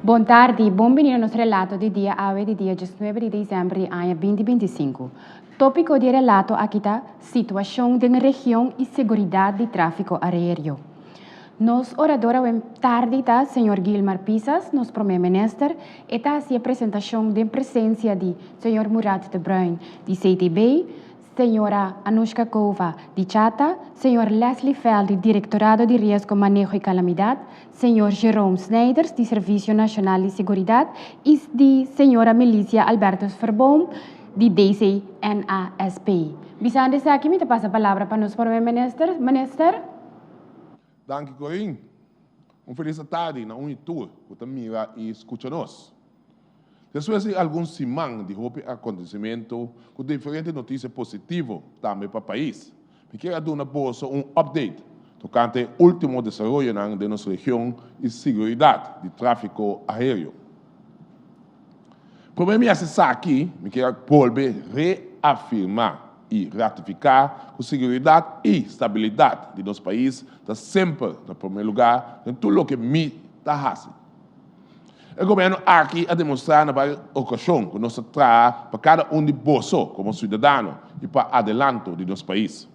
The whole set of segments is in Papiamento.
Bon tardi, bon bini na nos relato di dia awe di dia 19 di desèmber di aña 2025. Tópiko di e relato aki ta Situashon den region i seguridat di tráfiko aéreo. Nos orador awe tardi ta señor Gilmar Pisas, nos promé minister. E ta hasi e presentashon den presensia di señor Murat de Bruin di CTB, señora Anushka Cova di Chata, señor Leslie Feld di Direktorado di Riesgo, Maneho i Kalamidat, señor Jerome Snijders di Servisio Nashonal di Seguridat i di señora Melicia Albertus Verboom di DCNASP. Bisando esaki mi ta pasa palabra pa nos prome minister. Minister. Danki Corinne. Un felis atardi na un i tur ku ta mira i skucha nos. Despues di algun siman di hopi akontesimentu ku diferente notisia positivo tambe pa pais, mi kier a duna boso un update tokante e ultimo desaroyonan den nos region i siguridat di tráfiko aéreo. Promé mi hasi esaki, mi kier a bolbe reafirmá i ratifiká ku siguridat i stabilidat di nos pais ta semper na promé lugá den tur loke mi ta hasi. E gobièrnu aki a demostrá na varios okashon ku nos ta traha pa kada un di boso komo siudadano i pa adelanto di nos pais.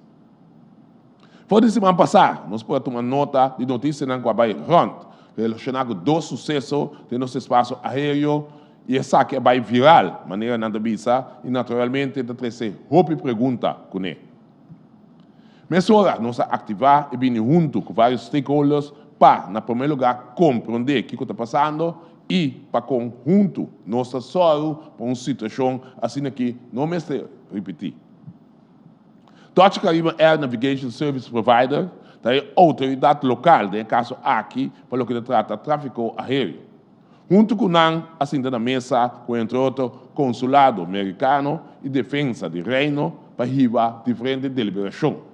For di siman pasá nos por a tuma nota di notisianan ku a bai rònt relashoná ku dos suseso den nos espasio aéreo i esaki a bai viral, manera nan ta bisa, i naturalmente ta trese hopi pregunta kuné. Mesora nos a aktivá i bini huntu ku vários stakeholders pa, na promé lugá, komprondé kiko ta pasando i pa kon huntu nos ta sòru pa un situashon asina ki no mester ripití. Dutch Caribbean Air Navigation Service Provider ta e outoridat lokal den e kaso aki pa loke ta trata tráfiko aéreo. Huntu ku nan a sinta na mesa ku entre otro Konsulado Merikano i Defensa di Reino pa hiba diferente deliberashon.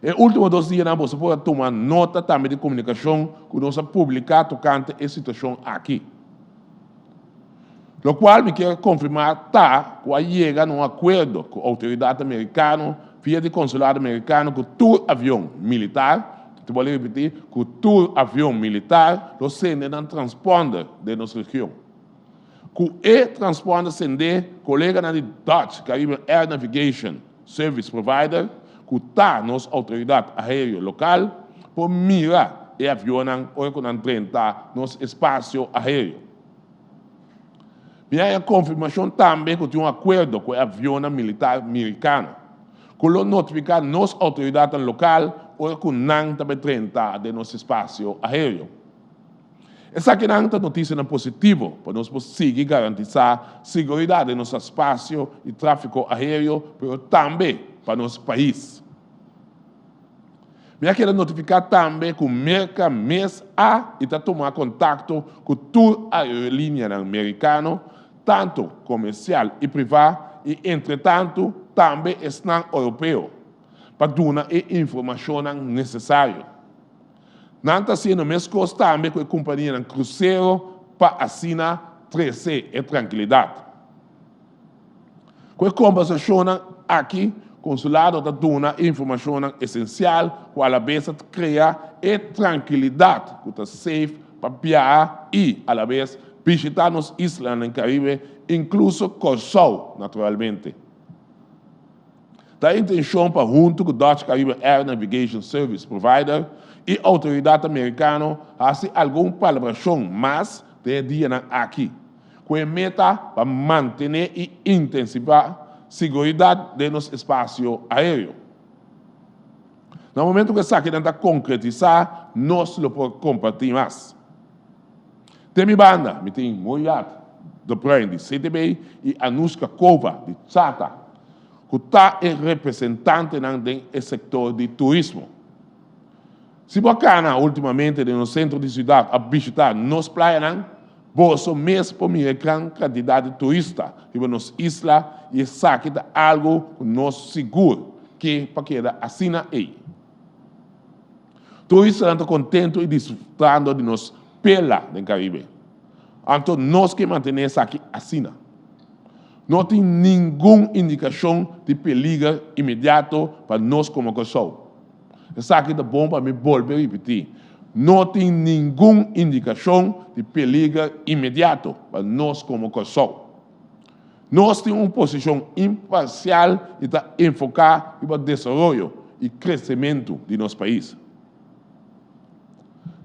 E último dos dianan boso por a tuma nota tambe di komunikashon ku nos a publiká tokante e situashon aki. Lokual mi kier konfirmá ta ku a yega na un akuerdo ku outoridatnan merikano via di konsulado merikano ku tur avion militar, ta bolbe ripití, ku tur avion militar lo sende nan transponder den nos region. Ku e transponder sendé, koleganan di Dutch Caribbean Air Navigation Service Provider, ku ta nos outoridat aéreo lokal, por mira e avionnan ora ku nan drenta nos espasio aéreo. Mi a haña konfirmashon tambe ku tin un akuerdo ku e avionnan militar mirikano, ku lo notifiká nos outoridatnan lokal ora ku nan ta bai drenta den nos espasio aéreo. Esakinan ta notisianan positivo pa nos por sigui garantisá siguridat den nos espasio i tráfiko aéreo, pero tambe pa nos pais. Mi a keda notifiká tambe ku Merka mes a i ta tuma kontakto ku tur aerolíneanan merikano, tantu komersial i privá, i entretantu tambe esnan oropeo, pa duna e informashonnan nesesario. Nan ta hasiendo meskos tambe ku e kompanianan krusero pa asina trese e trankilidat. Ku e kombersashonnan aki, konsulado ta duna e informashonnan esensial ku alabes ta krea e trankilidat ku ta safe pa biaha i alabes bishita nos islanan den Karibe, inkluso Kòrsou naturalmente. Ta e intenshon pa huntu ku Dutch Caribbean Air Navigation Service Provider i outoridat merikano hasi algun palabrashon mas den e dianan aki. Ku e meta pa mantené i intensivá siguridat den nos espasio aéreo. Na momentu ku esakinan ta konkretisá, nos lo por kompartí mas. Den mi banda, mi tin Muriat de Bruin di CTB i Anushka Kova di Chata, ku ta e representantenan den e sektor di turismo. Si bo a kana últimamente den nos sentro di siudat òf bishitá nos playanan, Boso mes por mira e gran kantidat di turista riba nos isla i esaki ta algu ku nos sigur ke pa keda asina ei. Turistanan ta kontentu i disfrutando di nos perla den Karibe. Anto nos ke mantené esaki asina. No tin ningun indikashon di peliger inmediato pa nos komo Kòrsou. Esaki ta bon pa mi bolbe ripití. No tin ningun indikashon di peliger inmediato pa nos komo Kòrsou. Nos tin un posishon imparsial i ta enfoká riba desaroyo i kresementu di nos pais.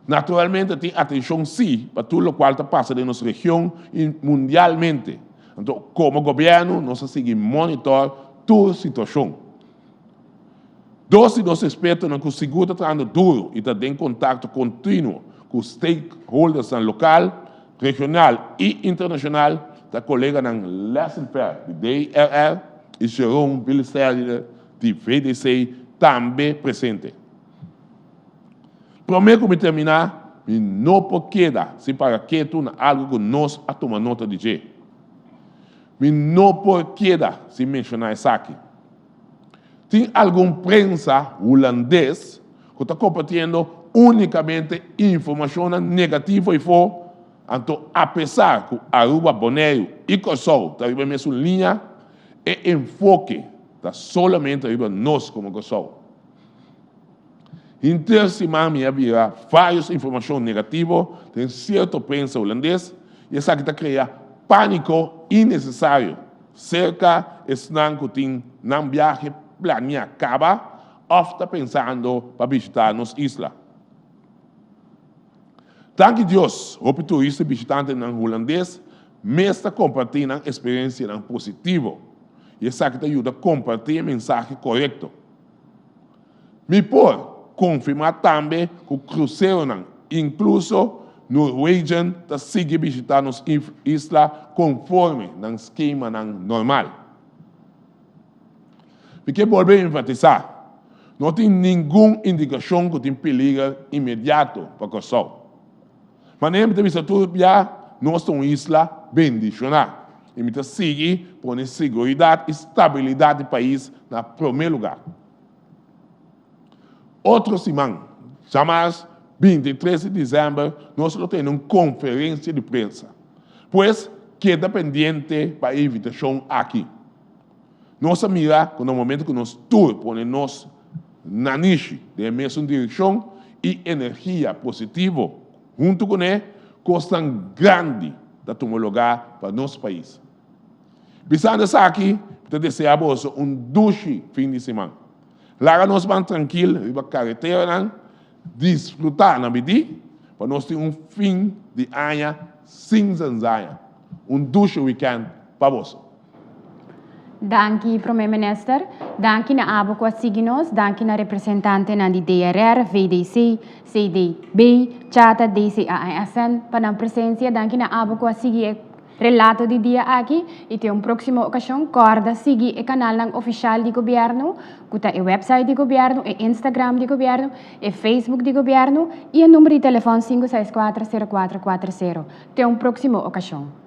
Naturalmente tin atenshon sí pa tur lokual ta pasa den nos region i mundialmente. Anto komo gobièrnu nos a sigui monitor tur situashon. Dos di nos ekspertonan ku sigur ta trahando duru i ta den kontakto kontinuo ku stakeholdersnan lokal, regional i internashonal ta koleganan Leslie Per di DRR i Jerome Bilsterder di VDC tambe presente. Promé ku mi terminá, mi no por keda sin para ketu na algu ku nos a tuma nota di dje. Mi no por keda sin menshoná esaki. Tin algun prensa hulandes ku ta kompartiendo únikamente informashonnan negativo afó, anto apesar ku Aruba, Boneiru i Kòrsou ta riba e mesun liña, e enfoke ta solamente riba nos komo Kòrsou. Henter siman mi a bira vários informashon negativo den sierto prensa hulandes i esaki ta krea pániko innesesario serka esnan ku tin nan biahe planiá kaba òf ta pensando pa bishitá nos isla. Danki Dios, hopi turista i bishitantenan hulandes mes ta kompartí nan eksperensianan positivo i esaki ta yuda kompartí e mensahe korekto. Mi por konfirmá tambe ku kruseronan, inkluso Norwegian, ta sigui bishitá nos isla konforme nan skemanan normal. Mi ke bolbe enfatisá, no tin ningun indikashon ku tin peliger inmediato pa Kòrsou. Manera mi ta bisa tur bia, nos ta un isla bendishoná i mi ta sigui pone seguridat i stabilidat di pais na promé lugá. Otro siman, djamas 23 di desèmber, nos lo tene un konferensia di prensa. Pues, keda pendiente pa e invitashon aki. Nos a mira ku na momento ku nos tur pone nos nanishi den e mesun direkshon i energia positivo huntu kuné, kosnan grandi ta tuma lugá pa nos pais. Bisando esaki, mi ta deseá boso un dushi fin di siman. Laga nos ban trankil riba kareteranan, disfrutá na bidí pa nos tin un fin di aña sin zanzaña. Un dushi wikènt pa boso. Danki Prome Minister. Danki na abo ku a sigui nos. Danki na representantenan di DRR, VDC, CDB, Chata, DCA en SN pa nan presensia. Danki na abo ku a sigui e relato di dia aki i te un próksimo okashon. Kòrda sigui e kanalnan ofishal di gobièrnu ku ta e wèpsait di gobièrnu, e Instagram di gobièrnu, e Facebook di gobièrnu i e number di telefòn 564 0440. Te un próksimo okashon.